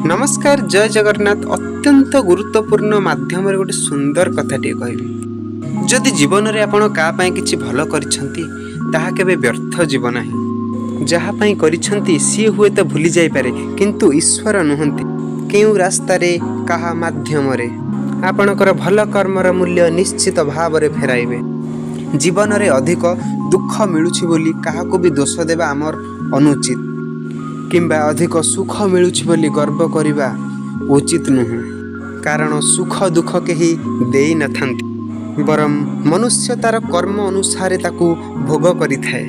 ନମସ୍କାର, ଜୟ ଜଗନ୍ନାଥ। ଅତ୍ୟନ୍ତ ଗୁରୁତ୍ୱପୂର୍ଣ୍ଣ ମାଧ୍ୟମରେ ଗୋଟେ ସୁନ୍ଦର କଥାଟିଏ କହିବି। ଯଦି ଜୀବନରେ ଆପଣ କାହା ପାଇଁ କିଛି ଭଲ କରିଛନ୍ତି, ତାହା କେବେ ବ୍ୟର୍ଥ ଯିବ ନାହିଁ। ଯାହା ପାଇଁ କରିଛନ୍ତି, ସିଏ ହୁଏତ ଭୁଲି ଯାଇପାରେ, କିନ୍ତୁ ଈଶ୍ୱର ନୁହନ୍ତି। କେଉଁ ରାସ୍ତାରେ, କାହା ମାଧ୍ୟମରେ ଆପଣଙ୍କର ଭଲ କର୍ମର ମୂଲ୍ୟ ନିଶ୍ଚିତ ଭାବରେ ଫେରାଇବେ। ଜୀବନରେ ଅଧିକ ଦୁଃଖ ମିଳୁଛି ବୋଲି କାହାକୁ ବି ଦୋଷ ଦେବା ଆମର ଅନୁଚିତ କିମ୍ବା ଅଧିକ ସୁଖ ମିଳୁଛି ବୋଲି ଗର୍ବ କରିବା ଉଚିତ ନୁହେଁ। କାରଣ ସୁଖ ଦୁଃଖ କେହି ଦେଇନଥାନ୍ତି, ବରଂ ମନୁଷ୍ୟ ତାର କର୍ମ ଅନୁସାରେ ତାକୁ ଭୋଗ କରିଥାଏ।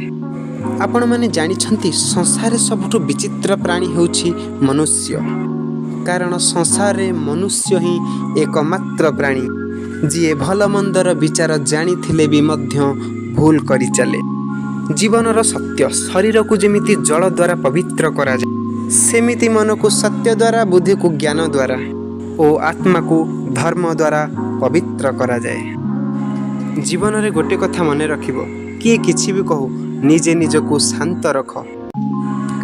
ଆପଣମାନେ ଜାଣିଛନ୍ତି, ସଂସାରରେ ସବୁଠୁ ବିଚିତ୍ର ପ୍ରାଣୀ ହେଉଛି ମନୁଷ୍ୟ। କାରଣ ସଂସାରରେ ମନୁଷ୍ୟ ହିଁ ଏକମାତ୍ର ପ୍ରାଣୀ, ଯିଏ ଭଲ ମନ୍ଦର ବିଚାର ଜାଣିଥିଲେ ବି ମଧ୍ୟ ଭୁଲ କରିଚାଲେ। ଜୀବନର ସତ୍ୟ: ଶରୀରକୁ ଯେମିତି ଜଳ ଦ୍ୱାରା ପବିତ୍ର କରାଯାଏ, ସେମିତି ମନକୁ ସତ୍ୟ ଦ୍ୱାରା, ବୁଦ୍ଧିକୁ ଜ୍ଞାନ ଦ୍ୱାରା ଓ ଆତ୍ମାକୁ ଧର୍ମ ଦ୍ୱାରା ପବିତ୍ର କରାଯାଏ। ଜୀବନରେ ଗୋଟେ କଥା ମନେ ରଖିବ, କିଏ କିଛି ବି କହୁ, ନିଜେ ନିଜକୁ ଶାନ୍ତ ରଖ।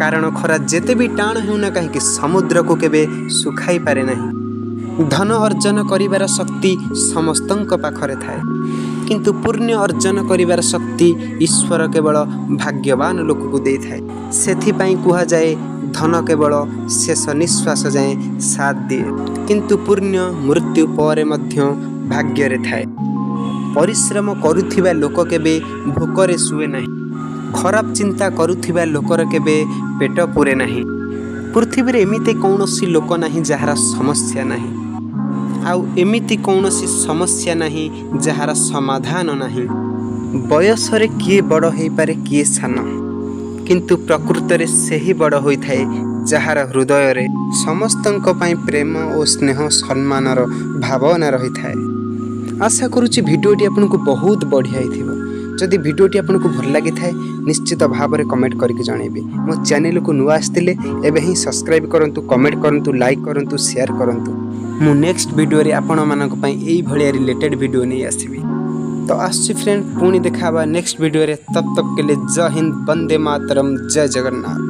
କାରଣ ଖରା ଯେତେ ବି ଟାଣ ହେଉନା କାହିଁକି, ସମୁଦ୍ରକୁ କେବେ ଶୁଖାଇ ପାରେ ନାହିଁ। ଧନ ଅର୍ଜନ କରିବାର ଶକ୍ତି ସମସ୍ତଙ୍କ ପାଖରେ ଥାଏ, କିନ୍ତୁ ପୁଣ୍ୟ ଅର୍ଜନ କରିବାର ଶକ୍ତି ଈଶ୍ୱର କେବଳ ଭାଗ୍ୟବାନ ଲୋକକୁ ଦେଇଥାଏ। ସେଥିପାଇଁ କୁହାଯାଏ, ଧନ କେବଳ ଶେଷ ନିଶ୍ୱାସ ଯାଏଁ ସାଥ ଦିଏ, କିନ୍ତୁ ପୁଣ୍ୟ ମୃତ୍ୟୁ ପରେ ମଧ୍ୟ ଭାଗ୍ୟରେ ଥାଏ। ପରିଶ୍ରମ କରୁଥିବା ଲୋକ କେବେ ଭୋକରେ ଶୁଏ ନାହିଁ। ଖରାପ ଚିନ୍ତା କରୁଥିବା ଲୋକର କେବେ ପେଟ ପୂରେ ନାହିଁ। ପୃଥିବୀରେ ଏମିତି କୌଣସି ଲୋକ ନାହିଁ ଯାହାର ସମସ୍ୟା ନାହିଁ, ଆଉ ଏମିତି କୌଣସି ସମସ୍ୟା ନାହିଁ ଯାହାର ସମାଧାନ ନାହିଁ। ବୟସରେ କିଏ ବଡ଼ ହେଇପାରେ, କିଏ ସାନ, କିନ୍ତୁ ପ୍ରକୃତରେ ସେହି ବଡ଼ ହୋଇଥାଏ ଯାହାର ହୃଦୟରେ ସମସ୍ତଙ୍କ ପାଇଁ ପ୍ରେମ ଓ ସ୍ନେହ ସମ୍ମାନର ଭାବନା ରହିଥାଏ। ଆଶା କରୁଛି ଭିଡ଼ିଓଟି ଆପଣଙ୍କୁ ବହୁତ ବଢ଼ିଆ ହେଇଥିବ। ଯଦି ଭିଡ଼ିଓଟି ଆପଣଙ୍କୁ ଭଲ ଲାଗିଥାଏ, ନିଶ୍ଚିତ ଭାବରେ କମେଣ୍ଟ କରିକି ଜଣାଇବେ। ମୋ ଚ୍ୟାନେଲକୁ ନୂଆ ଆସିଥିଲେ ଏବେ ହିଁ ସବସ୍କ୍ରାଇବ୍ କରନ୍ତୁ, କମେଣ୍ଟ କରନ୍ତୁ, ଲାଇକ୍ କରନ୍ତୁ, ସେୟାର କରନ୍ତୁ। ମୁଁ ନେକ୍ସଟ ଭିଡ଼ିଓରେ ଆପଣମାନଙ୍କ ପାଇଁ ଏଇଭଳିଆ ରିଲେଟେଡ଼ ଭିଡ଼ିଓ ନେଇ ଆସିବି। ତ ଆସୁଛି ଫ୍ରେଣ୍ଡ, ପୁଣି ଦେଖା ହେବା ନେକ୍ସଟ ଭିଡ଼ିଓରେ। तब तक के लिए ଜୟ ହିନ୍ଦ, ବନ୍ଦେ ମାତରମ୍, ଜୟ ଜଗନ୍ନାଥ।